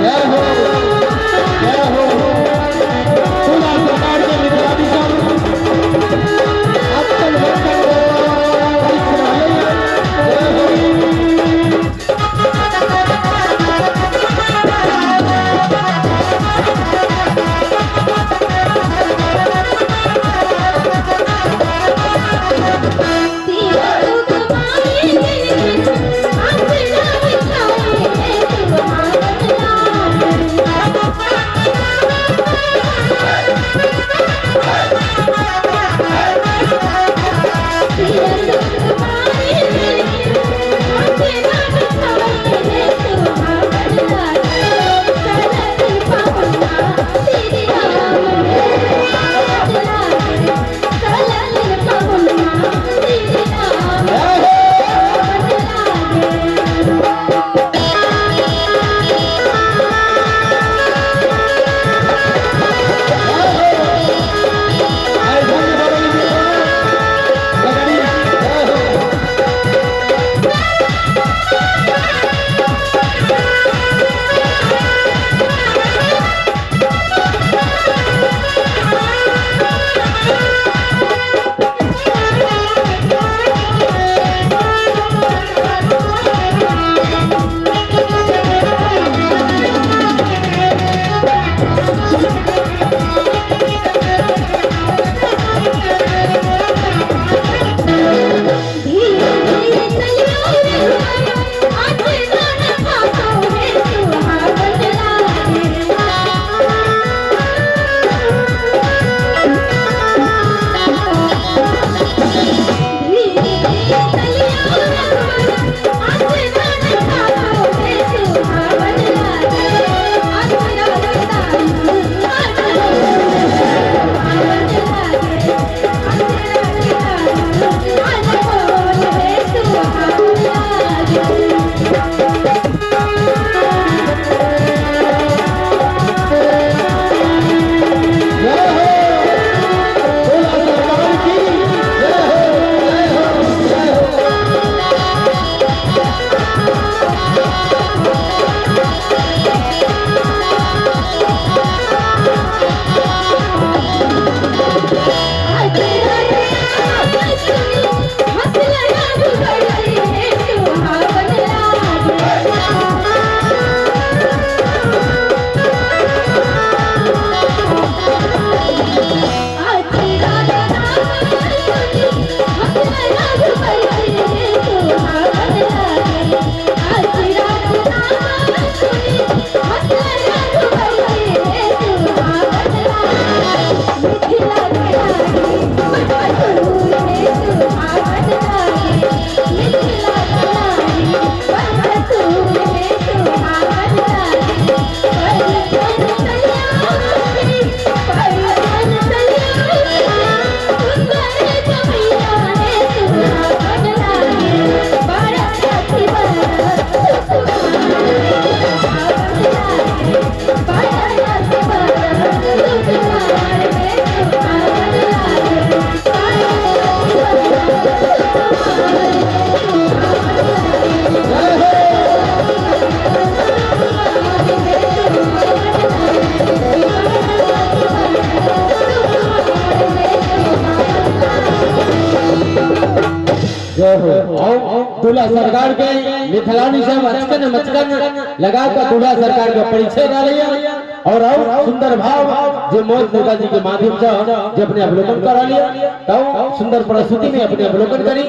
जय हो, जय हो। पूरा सरकार के मिथिलानी सब अक्कल बक्कल जय हो। जय हो। जय धन्य बदल लगड़ी जय हो। जय हो। पूरा सरकार की जय हो, जय हो, जय हो। जय हो। जय हो। और दूल्हा सरकार के मिथिलानी सब अचकन मचकन लगा कर दूल्हा सरकार के परिचय डालिए और सुंदर भाव जो मोहन दुर्गा जी के माध्यम से जो अपने अवलोकन करा लिया तो सुंदर प्रस्तुति में अपने अवलोकन करी।